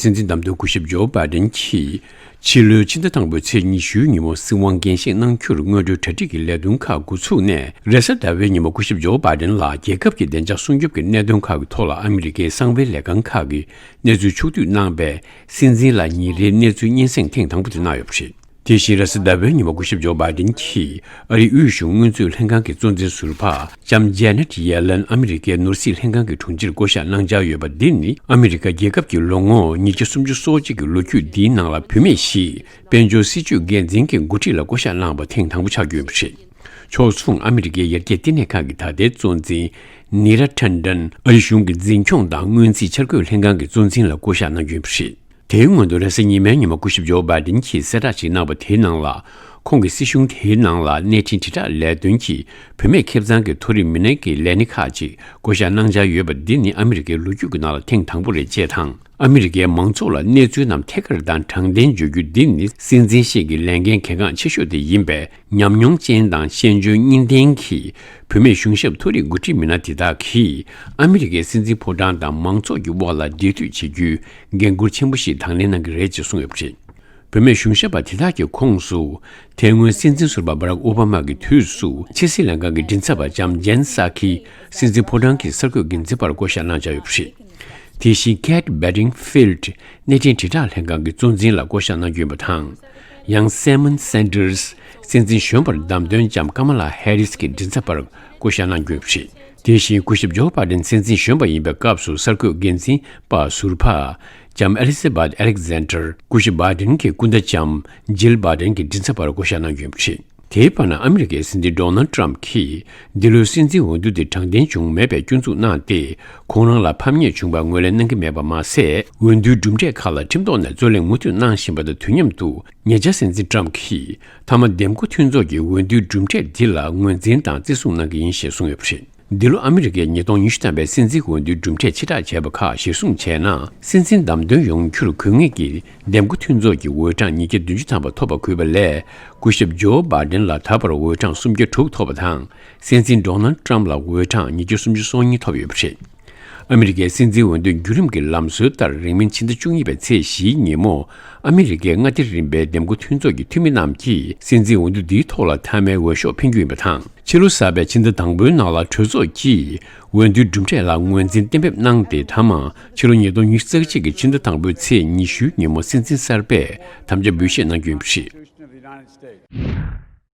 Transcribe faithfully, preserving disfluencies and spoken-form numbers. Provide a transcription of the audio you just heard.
སྲིད་འཛིན་བདམས་ཐོན་སྐུ་ཞབས་ཇོ་བྷའི་ཌེན་གྱིས་ཕྱི་ལོའི་ཕྱི་ཟླ་དང་པོའི་ཚེས་ཉི་ཤུའི་ཉིན་མོ་སྲིད་དབང་འགན་བཞེས་གནང་རྒྱུར་སྔོན་འགྲོའི་གྲ་སྒྲིག་གི་ལས་དོན་ཁག་འགོ་ཚུགས་ནས། རེས་གཟའ་ཟླ་བའི་ཉིན་མོ་སྐུ་ཞབས་ཇོ་བྷའི་ཌེན་ལ་རྒྱལ་ཁབ་ཀྱི་བདེ་འཇགས་སྲུང་སྐྱོབ་ཀྱི་གནད་དོན་ཁག་གི་ཐོག་ལ་ཨ་མི་རི་ཀའི་གསང་བའི་ལས་ཁང་ཁག་གིས་གནས་ཚུལ་ཕྱོགས་བསྡུས་གནང་བས། སྲིད་འཛིན་ལ་ཉིན་རེའི་གནས་ཚུལ་སྙན་སེང་ཐེངས་དང་པོ་དེ་གནང་ཡོད་པ་རེད། དེ་བཞིན་རེས་གཟའ་ཟླ་བའི་ཉིན་མོ་སྐུ་ཞབས་ཇོ་བྷའི་ཌེན་གྱིས་ཨ་རིའི་དབུས་གཞུང་དངོས་མཛོད་ལྷན་ཁང་གི་གཙོ་འཛིན་ཟུར་པ་ལྕམ་ཇེ་ནེཊ་ཡེ་ལན་ཨ་མི་རི་ཀའི་ནོར་སྲིད་ལྷན་ཁང་གི་དྲུང་ཆེར་བསྐོ་གཞག་གནང་འཆར་ཡོད་པ་འདི་ནི། ཨ་མི་རི་ཀ་རྒྱལ་ཁབ་ཀྱི་ལོ་ངོ་ཉིས་བརྒྱ་སུམ་ཅུ་སོ་གཅིག་གི་ལོ་རྒྱུས་འདིའི་ནང་ལ་བུད་མེད་ཞིག་དཔལ་འབྱོར་སྲིད་ཇུས་འགན་འཛིན་གྱི་འགོ་ཁྲིད་ལ་བསྐོ་གཞག་གནང་བ་ཐེངས་དང་པོ་ཆགས་ཀྱི་ཡོད་པ་རེད། ཕྱོགས་མཚུངས་ཨ་མི་རི་ཀའི་ཡར་རྒྱས་ལྟེ་གནས་ཁང་གི་ད་ལྟའི་གཙོ་འཛིན་ནི་ར་ཐན་ཌན་ཨ་རི་གཞུང་གི་འཛིན་སྐྱོང་དང་སྔོན་རྩིས་འཆར་འགོད་ལྷན་ཁང་གི་གཙོ་འཛིན་ལ་བསྐོ་གཞག་གནང་རྒྱུ་ཡིན་པ་རེད། དེའི་སྔོན་དུ་རེས་གཟའ་ཉི་མའི་ཉིན་མོ་སྐུ་ཞབས་ཇོ་བྷའི་ཌེན་གྱིས་གསལ་བསྒྲགས་ཤིག་གནང་བ་དེའི་ནང་ལ། ཁོང་གིས་སྲིད་གཞུང་དེའི་ནང་ལ་གནས་འཕྲིན་དྲིལ་བསྒྲགས་ལས་དོན་གྱི་བུད་མེད་ཁེ་བཟང་གི་མཐོ་རིམ་མི་སྣ་གི་ལས་སྣེ་ཁག་ཅིག་བསྐོ་གཞག་གནང་འཆར་ཡོད་པ་འདི་ནི་ཨ་མི་རི་ཀའི་ལོ་རྒྱུས་ཀྱི་ནང་ལ་ཐེངས་དང་པོ་རེད་ཅེས་དང་། ཨ་མི་རི་ཀའི་མང་ཚོགས་ལ་གནས་ཚུལ་རྣམས་ཐད་ཀར་དང་དྲང་བདེན་བརྗོད་རྒྱུ་འདི་ནི་སྲིད་འཛིན་ཞིག་གི་ལས་འགན་གལ་འགངས་ཆེ་ཤོས་དེ་ཡིན་པས། ཉམས་མྱོང་ཅན་དང་ཤེས་འཇོན་གཉིས་ལྡན་གྱི་བུད་མེད་གཞུང་ཞབས་མཐོ་རིམ་འགོ་ཁྲིད་མི་སྣ་དེ་དག་གིས་ཨ་མི་རི་ཀའི་སྲིད་འཛིན་ཕོ་བྲང་དང་མང་ཚོགས་ཀྱི་དབར་ལ་འབྲེལ་མཐུད་བྱེད་རྒྱུའི་འགན་འཁུར་ཆེན་པོ་ཞིག་དང་ལེན་གནང་གི་རེད་ཅེས་གསུངས་ཡོད་པ་རེད། བུད་མེད་གཞུང་ཞབས་པ་དེ་དག་གི་ཁོངས་སུ་དེ་སྔོན་སྲིད་འཛིན་ཟུར་པ་བྷ་རག་ཨོ་བྷ་མ་གི་དུས་སུ་ཕྱི་སྲིད་ལྷན་ཁང་གི་མགྲིན་ཚབ་པ་ལྕམ་ཇེན་སཱ་ཁི་སྲིད་འཛིན་ཕོ་བྲང་གི་གསར་འགོད་འགན་འཛིན་པར་བསྐོ་གཞག་གནང་འཆར་ཡོད་པ་རེད། དེ་བཞིན་ཁེ་ཊི་བྷེ་ཏིང་ཕིལ་ཌི་གནས་འཕྲིན་དྲིལ་བསྒྲགས་ལྷན་ཁང་གི་གཙོ་འཛིན་ལ་བསྐོ་གཞག་གནང་རྒྱུ་ཡིན་པ་དང་། ཡང་སེ་མོན་སན་ཏར་སྲིད་འཛིན་གཞོན་པར་བདམས་ཐོན་ལྕམ་ཀ་མ་ལ་ཧེ་རིས་ཀྱི་མགྲིན་ཚབ་པར་བསྐོ་གཞག་གནང་རྒྱུ་ཡིན་པ་རེད། དེ་བཞིན་སྐུ་ཞབས་ཇོ་བྷའི་ཌེན་སྲིད་འཛིན་གཞོན་པ་ཡིན་པའི་སྐབས་སུ་གསར་འགོད་འགན་འཛིན་པ་ཟུར་པ་ལྕམ་ཨེ་ལི་ཟ་བྷད་ཨེ་ལེག་ཟན་ཏར་སྐུ་ཞབས་བྷའི་ཌེན་གྱི་སྐུ་ཟླ་ལྕམ་ཇིལ་བྷའི་ཌེན་གྱི་མགྲིན་ཚབ་པར་བསྐོ་གཞག་གནང་རྒྱུ་ཡིན་པ་རེད། དེའི་བར་ན་ཨ་མི་རི་ཀའི་སྲིད་འཛིན་ཌོ་ནལ་ཏྲམ་གྱིས་འདི་ལོའི་སྲིད་འཛིན་འོས་བསྡུ་དེ་དྲང་བདེན་བྱུང་མེད་པའི་སྐྱོན་འཛུགས་གནང་སྟེ། ཁོང་རང་ལ་ཕམ་ཉེས་བྱུང་བར་ངོས་ལེན་གནང་གི་མེད་པ་མ་ཟད། འོས་བསྡུའི་གྲུབ་འབྲས་ཁག་ལ་ཁྲིམས་ཐོག་ནས་རྩོད་གླེང་མུ་མཐུད་གནང་བཞིན་པ་དང་དུས་མཉམ་དུ། ཉེ་ཆར་སྲིད་འཛིན་ཏྲམ་གྱིས་མཐའ་མ་འདེམས་བསྐོ་མཐུན་ཚོགས་ཀྱི་འོས་བསྡུའི་གྲུབ་འབྲས་འདི་ལ་ངོས་འཛིན་དང་བརྩི་སྲུང་གནང་གི་ཡིན་ཞེས་གསུངས་ཡོད་པ་རེད། འདི་ལོ་ཨ་མི་རི་ཀའི་ཉིས་སྟོང་ཉི་ཤུ་ཐམ་པའི་སྲིད་འཛིན་འོས་བསྡུའི་གྲུབ་འབྲས་ཕྱིར་བསྒྲགས་བྱས་པ་ཁག་གཞིར་བཟུང་བྱས་ན། སྲིད་འཛིན་བདམས་ཐོན་ཡོང་རྒྱུར་དགོས་ངེས་ཀྱི་འདེམས་བསྐོ་མཐུན་ཚོགས་ཀྱི་འོས་གྲངས་ཉིས་བརྒྱ་བདུན་ཅུ་ཐམ་པ་ཐོབ་པ་དགོས་པ་ལས། སྐུ་ཞབས་ཇོ་བྷའི་ཌེན་ལ་ད་བར་འོས་གྲངས་སུམ་བརྒྱ་དྲུག་ཐོབ་པ་དང་། སྲིད་འཛིན་ཌོ་ནལ་ཏྲམ་ལ་འོས་གྲངས་ཉིས་བརྒྱ་སུམ་ཅུ་སོ་གཉིས་ཐོབ་ཡོད་པ་རེད། ཨ་མི་རི་ཀའི་སྲིད་འཛིན་འོས་བསྡུའི་བརྒྱུད་རིམ་གྱི་ལམ་སྲོལ་ལྟར། རིང་མིན་ཕྱི་ཟླ་བཅུ་གཉིས་པའི་ཚེས་བཞིའི་ཉིན་མོ། ཨ་མི་རི་ཀའི་མངའ་སྡེ་རིམ་པའི་འདེམས་བསྐོ་མཐུན་ཚོགས་ཀྱི་འཐུས་མི་རྣམས་ཀྱིས་སྲིད་འཛིན་འོས་བསྡུ་འདིའི་ཐོག་ལ་མཐའ་མའི་འོས་ཤོག་འཕེན་རྒྱུ་ཡིན་པ་དང་། ཕྱི་ལོ་གསར་པའི་ཕྱི་ཟླ་དང་པོའི་ནང་ལ་གྲོས་ཚོགས་ཀྱིས་འོས་བསྡུའི་གྲུབ་འབྲས་ལ་ངོས་འཛིན་གཏན་འབེབས་གནང་སྟེ། མཐའ་མ་ཕྱི་ལོ་ཉིས་སྟོང་ཉི་ཤུ་རྩ་གཅིག་གི་ཕྱི་ཟླ་དང་པོའི་ཚེས་ཉི་ཤུའི་ཉིན་མོ་སྲིད་འཛིན་གསར་པས་དམ་བཅའ་འབུལ་བཞེས་གནང་རྒྱུ་ཡིན་པ་རེད།